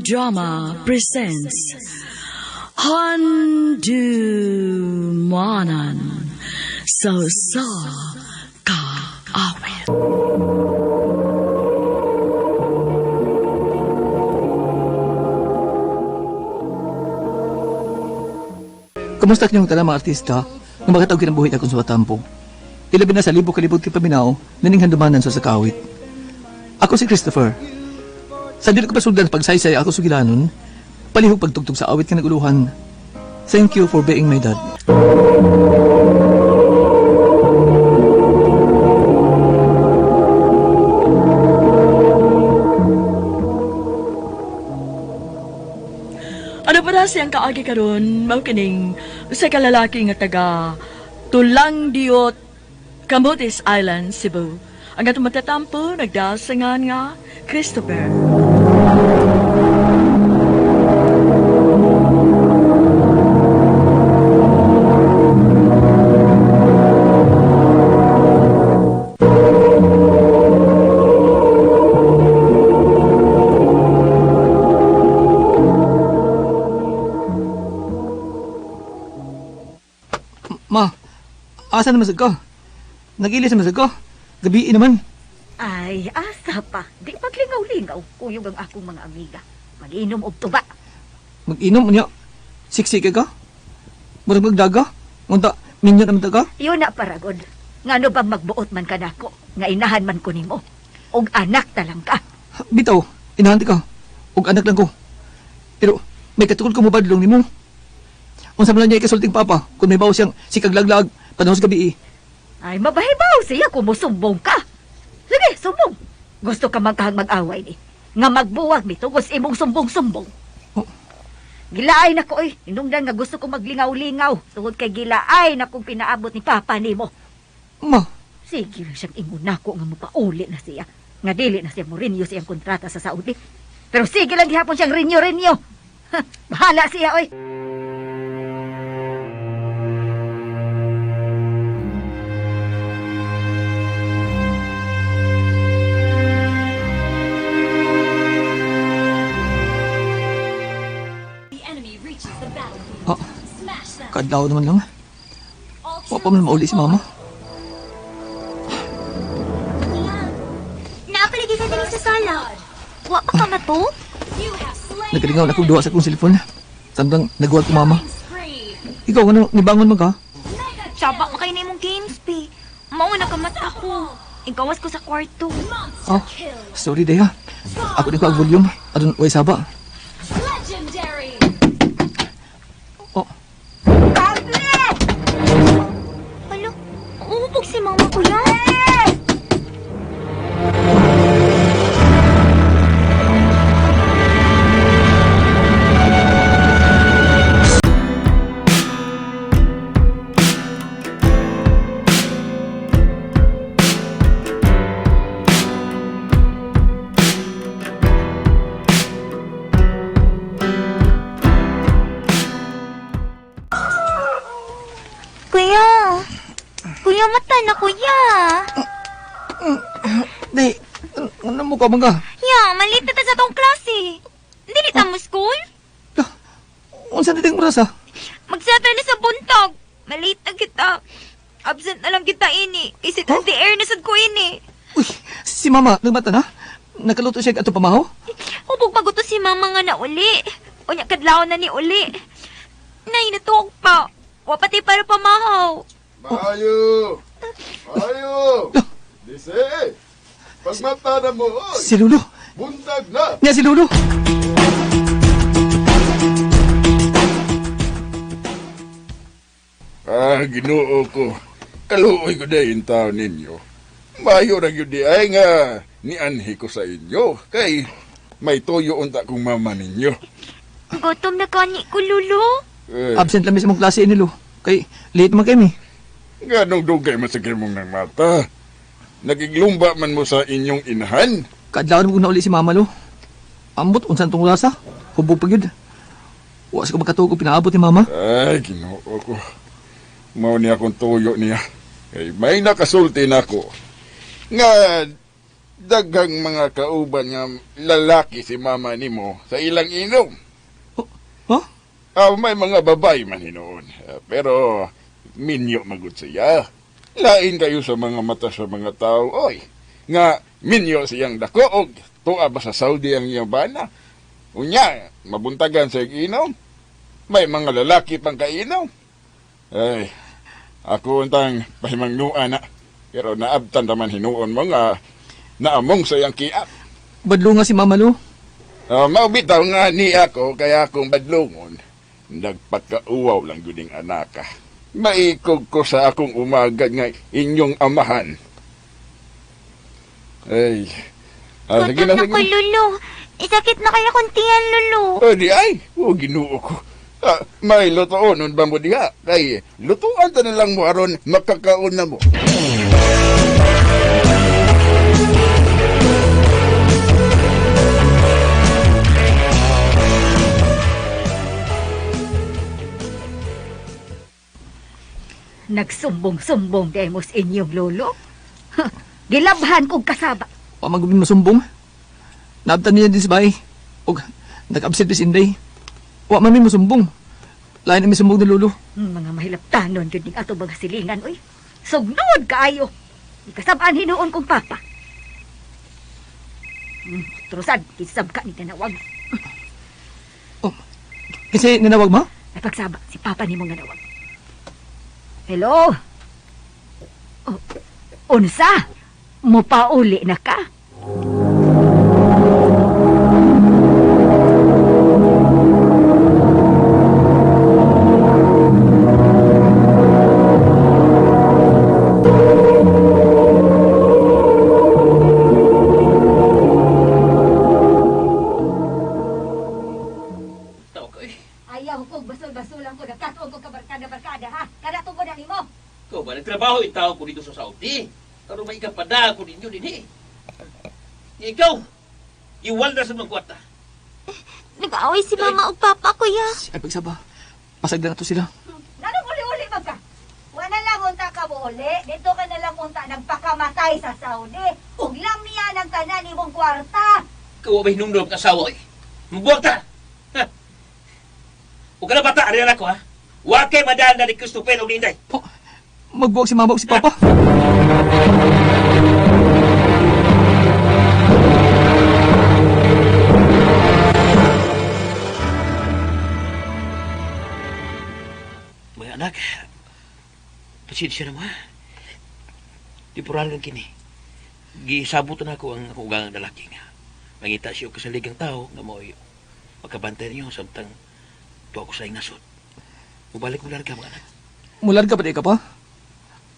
Drama presents Handumanan sa Usa Ka Awit. Kumusta kanyong tala mga artista nga makatawag kinabuhi akong sa tampo? Ilabi na sa libo kalibot ti paminaw naning handumanan sa sakawit. Ako si Christopher. Sa dili ko pasugdan pagsaysay ako sugilanon, palihog pagtugtog sa awit nga naguluhan. Thank you for being my dad. Ano pa na siyang kaagi karon mao kining usa ka lalaki nga taga Tulang Diot, Camotes Island, Cebu. Ang atong matatampo nagdasangan nga Christopher. Ma, asa naman sad ka? Nagilis naman sad ka? Gabi naman. Ay, asa pa. Di paglingaw-lingaw. Kuyog ang akong mga amiga. Mag-inom og tuba. Mag-inom niya. Siksi ka ka? Murag magdaga? Ngunta, minyo naman ta ka? Yun na paragod. Ngano ba magbuot man ka nako? Nga inahan man ko nimo. Og anak talang ka. Bitaw, inahan ka. Og anak lang ko. Pero may katukol ko mobadlong nimo. Unsa man lang niya ikasulting papa kung may bawo siyang sikaglaglag panahon sa gabi. Ay, mabahibaw siya kung musumbong ka. Sige, sumbong. Gusto ka man kahang mag-away ni. Nga magbuwag mi tungod sa imong sumbong-sumbong. Oh. Gilaay na ko oy. Inungdan nga gusto ko maglingaw-lingaw. Tungod kay gilaay na kong pinaabot ni papa nimo. Ma, Sige lang siyang ingon nako nga mopauli na siya. Nga dili na siya mo renew siyang kontrata sa Saudi. Pero sige lang gihapon siyang renew-renew. Ha, bahala siya, oy. Ah, kadlaw naman lang. Wa pa man mauli si mama. Naapalagi ka diri sa sala. Wa pa ka mato? Nagkalingaw na akong duha sa akong cellphone. Samtang nagwag ko mama. Ikaw, ano, nibangon man ka? Saba pa kay nimong games, be. Mao na kamata ako. Igawas ko sa kwarto. Oh, sorry day ha. Ako din ko ang volume. Adun, way saba. Oh, Hala, uhubog si mama ko yan. Kuya! Kuya, mata na kuya! Day, ano mo ka man ka? Ya, malit na ta sa tong klase. Dili ta mo school? Unsa na ting oras ha? Magsettle na sa buntag. Malit na kita. Absent na lang kita ini. Kasi huh? The air na sad ko ini. Uy, si mama, nagmata na? Nakaluto siya ato pamahaw? Hubog paguto si mama nga na uli. Unya kadlaw na ni uli. Nay, natuog pa. Wapati para pamahaw. Maayo! Maayo! Dise! Pagmata na mo, oy! Si Lolo. Buntag na! Niya si Lolo. Ah, ginoo ko. Kaluoy ko na yung tao ninyo. Maayo ra gyud di ay nga nianhi ko sa inyo. Kay may toyo unta kong mama ninyo. Gutom na kani ko, Lolo. Eh, Absent lang mi sa mong klase ni Lo. Kay late man kami. Nganong dugay man sa mong nang mata. Nagiglumba man mo sa inyong inahan. Kadlaw na mo na uli si mama Lo. Ambot unsan tong oras ha? Hubog pa gyud. Wa sa ko makatuog og pinaabot ni mama. Ay, ginoo ko. Mao niya akong tuyo niya. Kay may nakasulti na ako. Nga, Daghang mga kauban nga lalaki si mama nimo sa ilang inom. Huh? Ah, may mga babae man hinuon. Pero minyo magud siya. Lain kayo sa mga mata sa mga tao, oy. Nga minyo siyang dako og tuwa ba sa Saudi ang iyang bana. Unya, mabuntagan sa inom. May mga lalaki pang kainom. Ay, ako untang pahimangnuan na. Pero naabtan naman hinuon mo nga naamong sa iyang kiat. Badlo nga si mama lo. Maubitaw nga ni ako kaya akong badlongon. Nagpakauwaw lang guning anaka. Maikog ko sa akong umaga nga inyong amahan. Ay, sige Gutom na, na sige ko, na. Lolo. Isakit na kaya kong tiyan, Lolo. Oh, di ay, oh, ginoo ko. May lutoon nun ba mo diha? Kay, lutuan ta na lang mo aron makakaon na mo. Nagsumbong-sumbong demos inyong lolo. Ha, gilabhan kong kasaba. Wa man gubin masumbong. Naabtan niya din sa bahay. Og nag-absent bis inday. Wa man mi masumbong. Lain ang misumbong ni lolo. Mga mahilaptanon yun ning ato mga silingan, uy. Sugnod kaayo. Ikasabaan hinuon kong papa. Trusad, kisab ka ni nanawag. Oh, kasi ninawag mo? Ay pagsaba, si papa ni mong nanawag. Hello? Oh, unsa? Mupauli na ka? Ayaw ko, basol-basulan ko, nagkatuon ko kabarkada-barkada, ha? Kada tungkol na nimo. Ikaw ba, nagtrabaho yung tao ko dito sa Saudi. Pero may ikapada ko ninyo din eh. Ikaw, iwal na sa mga kwarta. Nag-aaway si mama ug papa, kuya. Ay pagsaba. Pasagdan na to sila. Nanong uli-uli man ka? Wala lang unta ka mo uli. Dito ka na lang unta nagpakamatay sa Saudi. Ug lang niya ng tanan imong kwarta. Ikaw ba hinumdum ang asawa eh? Mabuwag ta! Ha? Huwag ka na bata, ariyan ako ha. Huwag kay madaan na ni Christopher o Linday. Oh, magbuwag si mama o si papa. Mga anak, pasensya na mo ha. Tipuran lang kini. Gisabot na ako ang akong ugangang lalaki nga. Mangita siya og kasaligang tao nga mo'y makabantay niyo samtang tuwa ko sa iyong nasod. Mubalik mo ka mga anak. Mulan ka pa di ka pa?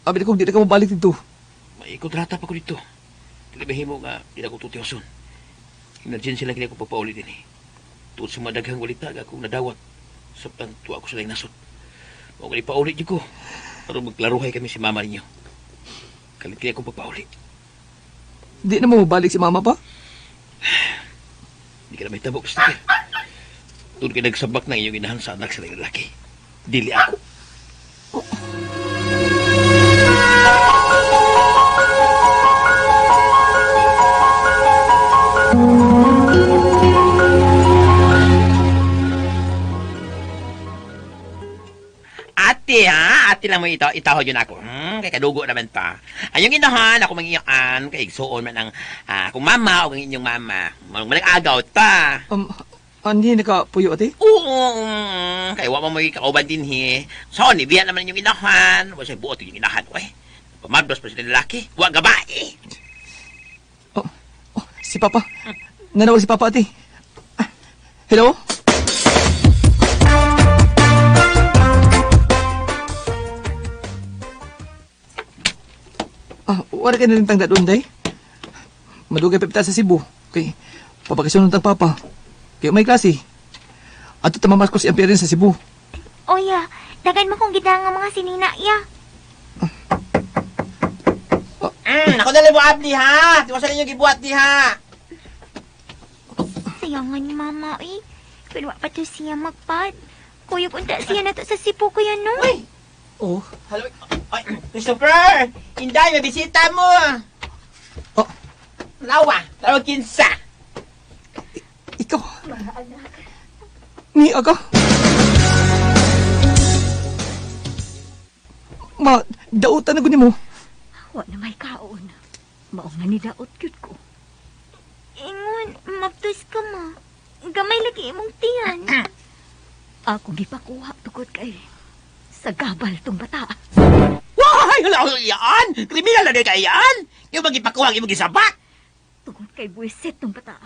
Abi ko di na ka mabalik dito. May kontrata pa ko dito. Dili mahimo nga di na ko tutiyoson. Emergency lang kini ako pagpauli din eh. Tuod sa madaghang walita nga akong nadawat samtang tuwa ko sa iyong nasod. Mao nga ipauli jud ko. Pero magklaruhay kami si mama ninyo. Kalit kini akong pagpauli. Di na mo mabalik si mama pa? Di ka na may tabo, Christopher. Doon ka nagsabak ng iyong inahan sa anak sa lalaki. Dili ako. Ate ha, ate lang mo ito, itahod yun ako. Kay kadugo naman pa. Ayong inahan, ako mangiyoan, kay igsuon man ang akong mama o ang inyong mama. Malang agaw ta. Hindi nakapuyo ate? Oo, kay wa mo may kauban din he. So, ni biya naman inyong inahan. Wa siya buot yung inahan, oy. Pamabdos pa sila lalaki. Wa gabae. Oh, oh, si papa. Nanawag si papa ate. Hello? Wala ka na rin tang dadon, day. Madugay pa sa Cebu. Kay, papakasyon tang papa. Kay may klase. Ato tamamas ko si ang parents sa Cebu. Oya, dagan mo kong gidang nga mga sinina, ya. Ako na lang mo abli ha. Di mo sa ninyo gibuhat di ha. Sayangan ni mama, eh. Pero wa pa to siya magpad. Kuyog unta siya na to sa Cebu, kuya, no? Uy! Oh. Hello. Ay, Christopher! Inday, may bisita mo! Oh, Tanawa, tanawa kinsa. Ikaw. Ni aga. Ma, dautan na guni mo. Wa na may kaon. Mao nga ni daot gyud ko. Ingon, maptos ka ma. Gamay lagi imong tiyan. Ako gipakuha tugod kay sa gabal tong bata. Wah, hala iyaan. Kriminal na kay iyaan. Yung magipakuha ang imong gisabak. Tugod kay buwisit tong bata.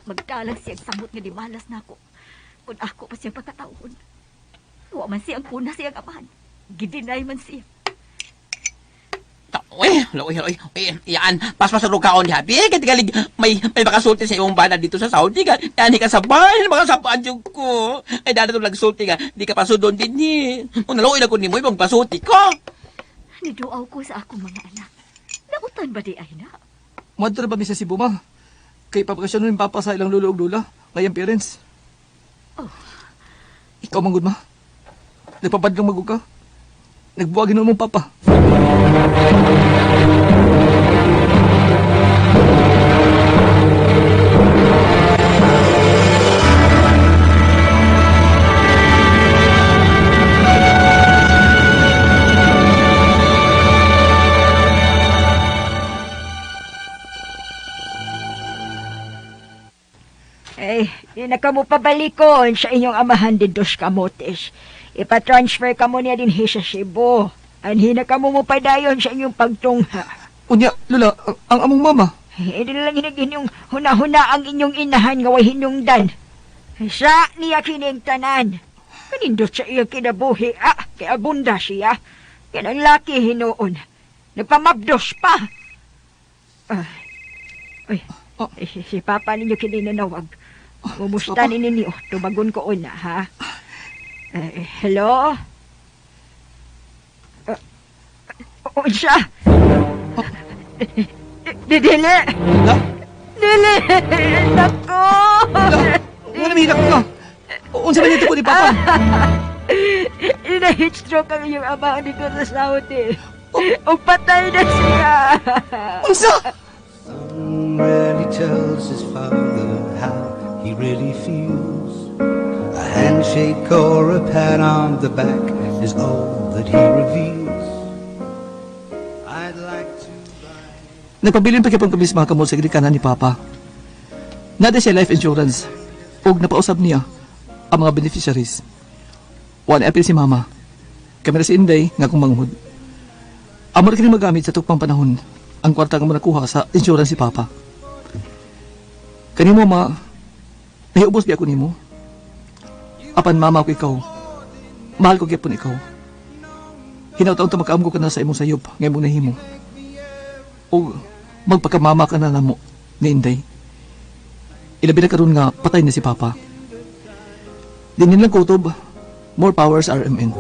Magdalag siyang samot nga di malas nako. Kung ako pa siyang pagkataon. Wa man siyang kuna siyang amahan. Gidinay man siya. Uy, uy, uy, uy, iyaan. Paspas sa kaon happy. Kaya tigalig, may makasulti sa imong bana dito sa Saudi ka. Dani ka sabay, makasabaan yung ko. Ay, dani itong nagsulti ka. Di ka pasudon din ni. Kung naluoy na ko ni mo, ibang pasulti ko. Niduaw ko sa akong mga anak. Nautan ba di ay na? Madto na ba mi sa Cebu, ma? Kay papakasyon nun papa sa ilang lolo ug lola, ngayang parents. Oh. Ikaw manggod, ma. Nagpapadlong magug ka. Nagbuwagin nun mong papa. Eh, di na ka mo pabalikon sa inyong amahan din dos kamotes. Ipa-transfer ka mo niya din sa Cebu. Anhi na ka mo mo padayon sa inyong pagtungha. Unya, lola, ang among mama. Eh, di lang hinag inyong huna-huna ang inyong inahan nga way hinungdan. Sa niya kining tanan. Kanindot sa iyang kinabuhi, kay abunda siya. Kanang laki hinuon. Nagpamabdos pa. Ay, Oh. si Papa ninyo kininanawag. Kumusta Papa? ni ninyo? Tubagon ko una, ha? Hello? Unsa? Dili! La? Dili! Nako! La? Wala may hilak ka. Unsa man ito ko ni Papa? Ina-heat stroke ang iyong ama dito sa Saudi. O patay na siya! Unsa? Son rarely tells his father how he really feels. A handshake or a pat on the back is all that he reveals. I'd like to buy. Nagpabilin pa kay kami sa mga kamot sa ginikanan ni Papa. Nada siya life insurance ug napausab niya ang mga beneficiaries. 1 April si Mama. Kami na si Inday nga akong manghud. Amo ra kini magamit sa tukpang panahon ang kwarta nga mo nakuha sa insurance si Papa. Kanimo ma, nahiubos biya ko nimo. Apan mama ko ikaw. Mahal ko gyapon ikaw. Hinawtaon ta makaamgo ka na sa imong sayop nga imong nahimo. O magpakamama ka na namo ni Inday. Ilabi na karon nga patay na si Papa. Dinin lang kutob, more powers RMN.